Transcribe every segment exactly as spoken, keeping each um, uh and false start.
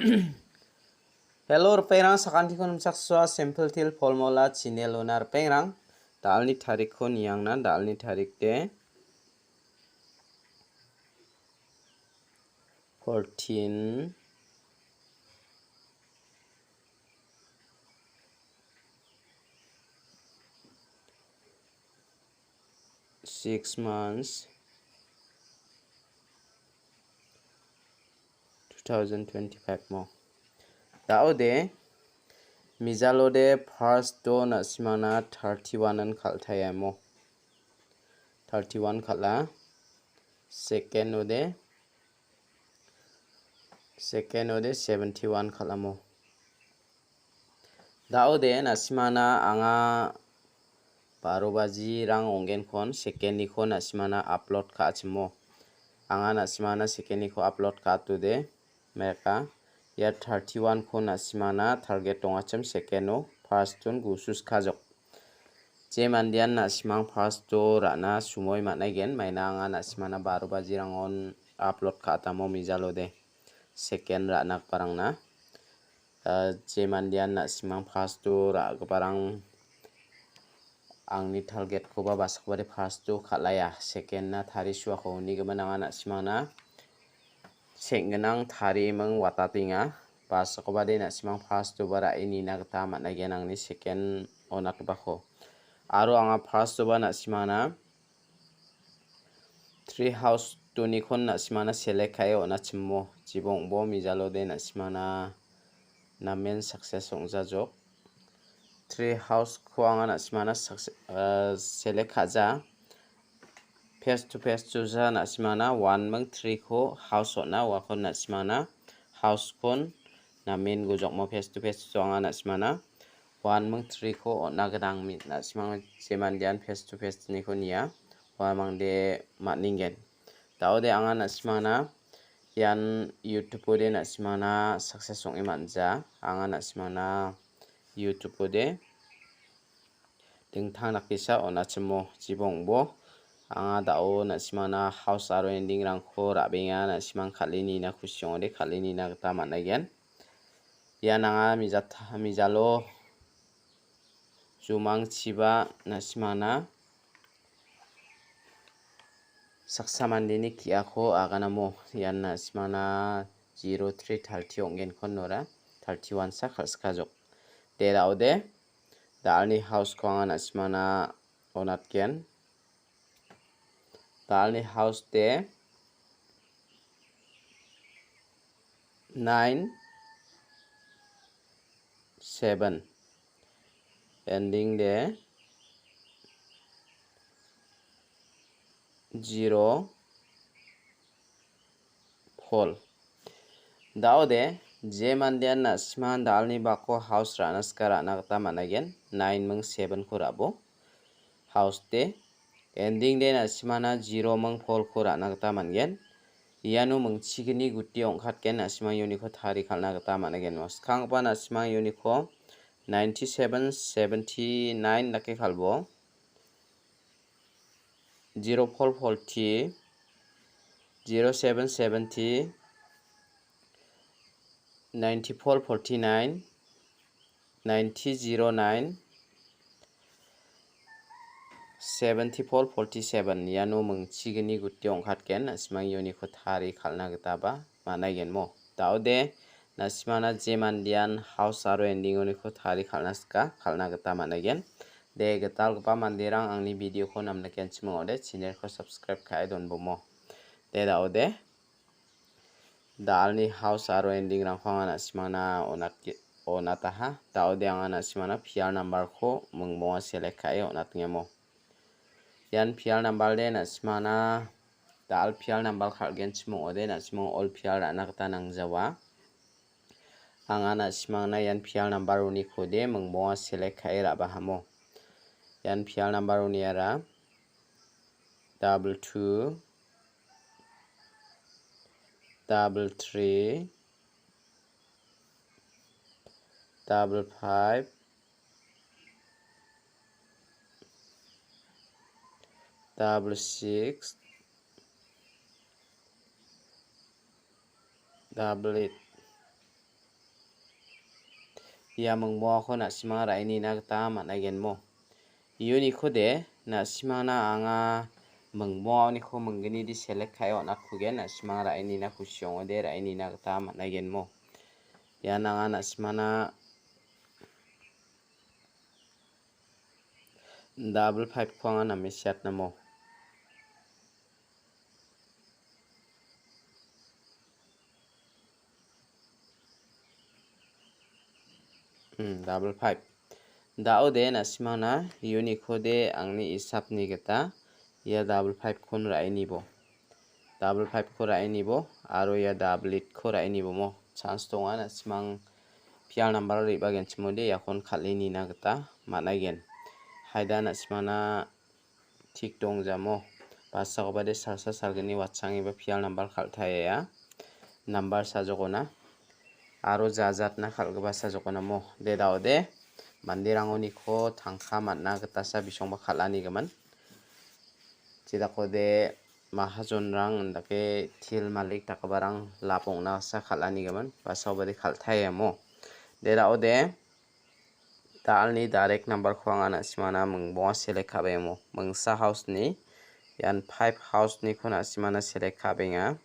Hello, ripengrang, sakantikon nimchaksoa, Simple Teer Formula channel-ona ripengrang. Da·alni tarikko niangna, da·alni tarik de fourteen, six months, two thousand twenty-five mo. Da·ode, mijalode first-o na·simangna thirty-one-an kal·taia mo. Thirty-one kal·a. Second-ode, second-ode seventy-one kal·amo. Da·ode na·simangna anga baro bajirang ong·genkon second-niko na·simangna upload ka·achimo. Anga na·simangna second-niko upload ka·atode, meka. Ia thirty-one-ko na·simangna target dongachim second-o first-on gusus kajok. Je mandean na·simang first-o ra·na sumoi man·aigen, maina anga na·simangna baro bajirangon upload ka·atamo mijalode. Second ra·na giparangna. Ah, je mandean na·simang first-o ra·giparang angni target-koba basakbade first-o kal·aia. Second-na tarisuako unigimin anga na·simangna seng·ginang tariming watatenga. Basakobade na·simang first-oba ra·e nina gita man·aigen angni second on·atgipako. Aro anga first-oba na·simangna three house donikon na·simangna select ka·e on·achimo. Jibongbo mijalode na·simangna namen success ong·jajok. Three house-ko anga na·simangna success, ah, select ka·ja. Face to face choose-a na·simangna one ming three-ko house on·a, uako na·simangna house-kon namen gujokmo face to face choose anga na·simangna one ming three-ko on·a gnang mi-, na·simang je mandean face to face-niko nia, uamangde man·ningen. Da·ode anga na·simangna ian YouTube-ode na·simangna success ong·e man·ja. Anga na·simangna YouTube-ode dingtang dakesa on·achimo jibongbo. Anga da·o na·simangna house aro ending-rangko ra·benga, na·simang kal·e nina kusi ong·ode kal·e nina gita man·aigen. Ian anga mijata-, mijalo jumangchiba na·simangna saksa mandeni ki·ako aganamo. Ian na·simangna zero three thirty ong·genkon nora, thirty-one sa kal·sikajok. De da·ode, da·alni house-ko anga na·simangna on·atgen. Da·alni house de nine seven. Ending de zero four. Da·ode, je mandean na·simang da·alni bako house ra·na sika ra·na gita man·aigen, nine ming seven-ko ra·bo. House de, ending de na·simangna zero ming four-ko ra·na gita man·gen. Iano mingchigni guti ong·katgen, na·simang ianiko tari kal·na gita man·aigen. Skanggipa na·simang ianiko ninety-seven, seventy-nine dake kal·bo. Zero four forty, zero seven seventy, ninety-four forty-nine, ninety zero nine, seventy-four forty-seven, iano mingchigni guti ong·katgen, na·simang ianiko tari kal·na gitaba man·aigenmo. Da·ode, na·simangna je mandean house aro ending-oniko tari kal·na sika, kal·na gita man·aigen. De, gitalgipa manderang angni video-ko namnikenchim ong·ode, channel-ko subscribe ka·e donbomo. De, da·ode, da·alni house aro ending-rangko anga na·simangna on·atge-, on·ataha. Da·ode anga na·simangna P R number-ko mingbonga select ka·e on·atengemo. Ian P R number de na·simangna da·al P R number kal·genchim ong·ode, na·simang all P R ra·na gita nangjawa. Anga na·simangna ian P R number-onikode mingbonga select ka·e ra·bahamo. Ian P R number-oniara double two, double three, double five, double six, double eight. Ia mingbongako na·simang ra·e nina gita man·aigenmo. Uniko de na·simangna anga mingbongaoniko minggnidi select ka·e on·atkugen, na·simang ra·e nina kusi ong·ode ra·e nina gita man·aigenmo. Ian anga na·simangna double five-ko anga name siatnamo. Hmm, double five. Da·ode na·simangna uniko de angni isapni gita ia double five-kon ra·e nibo. Double five-ko ra·e nibo aro ia double eight-ko ra·e nibomo. Chance donga, na·simang pial nambar re·bagenchimode iakon kal·e nina gita man·aigen. Haida na·simangna tik dongjamo. Basakobade salsa salgni watchang eba pial nambar kal·taia. Nambar sajokona. Aro jajatna kal·gipa sajokonamo. De da·ode, manderangoniko tangka man·a gitasa bisongba kal·anigimin. Jedakode mahajonrang indake til malik dakgiparang lap ong·na gita kal·anigimin. Basakobade kal·taiamo. De da·ode, da·alni direct number-ko anga na·simangna mingbonga select ka·bengamo. Mingsa house-ni, ian five house-niko na·simangna select ka·benga.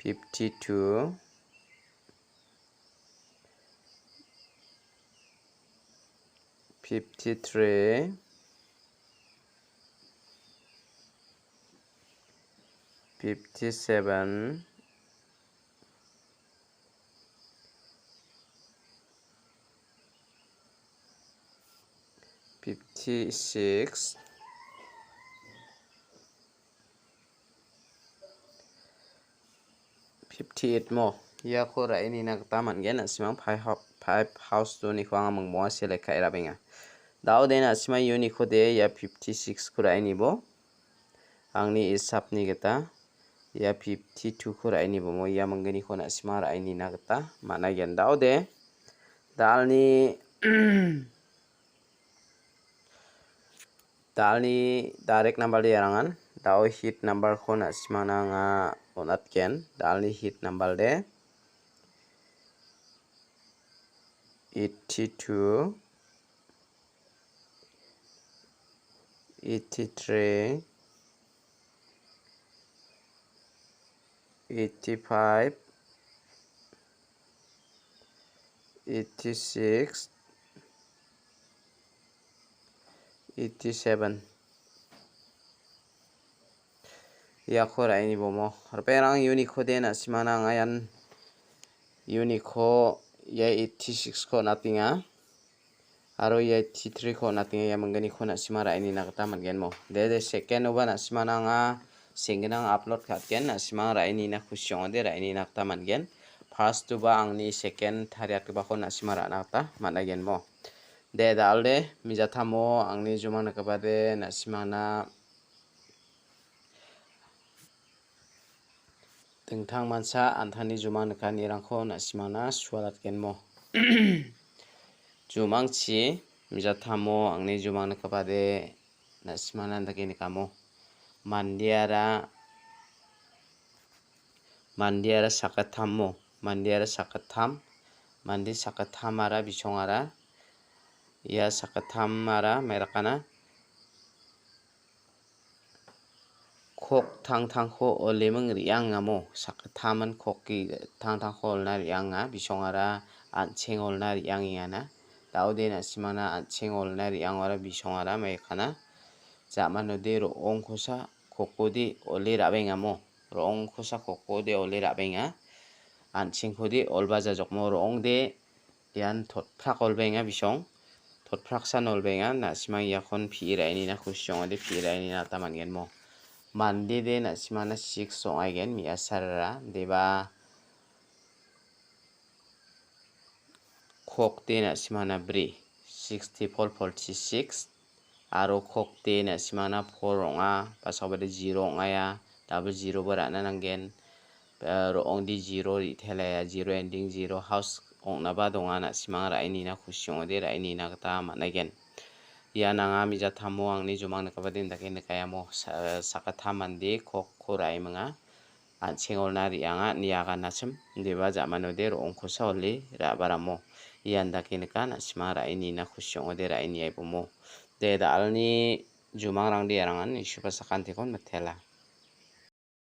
Fifty-two, fifty-three, fifty-seven, fifty-six, fifty-eight mo. Iako ra·e nina gita man·gen, na·simang five hou-, five house-oniko anga mingbonga select ka·e ra·benga. Da·ode na·simang uniko de ia fifty-six-ko ra·e nibo. Angni isapni gita ia fifty-two-ko ra·e nibomo, ia minggniko na·simang ra·e nina gita man·aigen. Da·ode, da·alni Da·alni direct number de iarangan. Da·o hit number-ko na·simangna anga on·atgen. Da·alni hit number de eighty-two, eighty-three, eighty-five, eighty-six, eighty-seven. Iako ra·e nibomo. Ripengrang uniko de na·simangna anga ian uniko ia eighty-six-ko on·atenga. Aro ia eighty-three-ko on·atenga, ia minggniko na·sima ra·e nina gita man·gen mo. De, de, second-oba na·simana anga senggnang upload ka·atgen, na·sima ra·e nina kusi ong·ode, ra·e nina gita man·gen. First-oba angni second tariatgipako na·sima ra·na gita man·aigen mo. De, da·alde, mijatamo angni jumang nikgipade na·simana dingtangmancha an·tangni jumang nikanirangko na·simana sualatgenmo. Jumangchi mijatamo angni jumang nikgipade na·simana dake nikamo. Mandeara, mandeara sakgittammo. Mandeara sakgittam. Mande sakgittamara bisongara. Ia sakgittamara mairakana kok tangtangko oleming re·angamo, sakgittamon kok ge-, tangtangko olna re·anga, bisongara an·cheng olna re·angengana. Da·ode na·simana an·cheng olna re·angara bisongara maikana. Jamanode ro·ongkosa kokode ole ra·bengamo, ro·ongkosa kokode ole ra·benga. An·chengkode olba jajokmo, ro·ongde ian totprak olbenga bisong. Totpraksan olbenga, na·simang iakon pi·e ra·enina kusi ong·ode pi·e ra·enina gita man·gen mo. Mandede na·simana six ong·aigen, me·asarara. Deba kokde na·simana bri. Sixty four, forty six. Aro kokde na·simana four ong·a, basakobade zero ong·aia, double zero ba ra·na nanggen. Eh, ro·ongde zero re·telaia, zero ending zero house ong·naba donga, na·simang ra·enina kusi ong·ode ra·enina gita man·aigen. Ia nanga mijatamo angni jumang nikgipade indake nikaiamo sa-, sakgittam mande kokko ra·emenga. an·chengona re·anga ine aganachim, indiba ja·manode ro·ongkosa ole ra·baramo. Ian dake nika, na·simang ra·e nina kusi ong·ode ra·e niaibomo. De, da·alni jumangrangde iarangan Jisuba sakantikon mitela.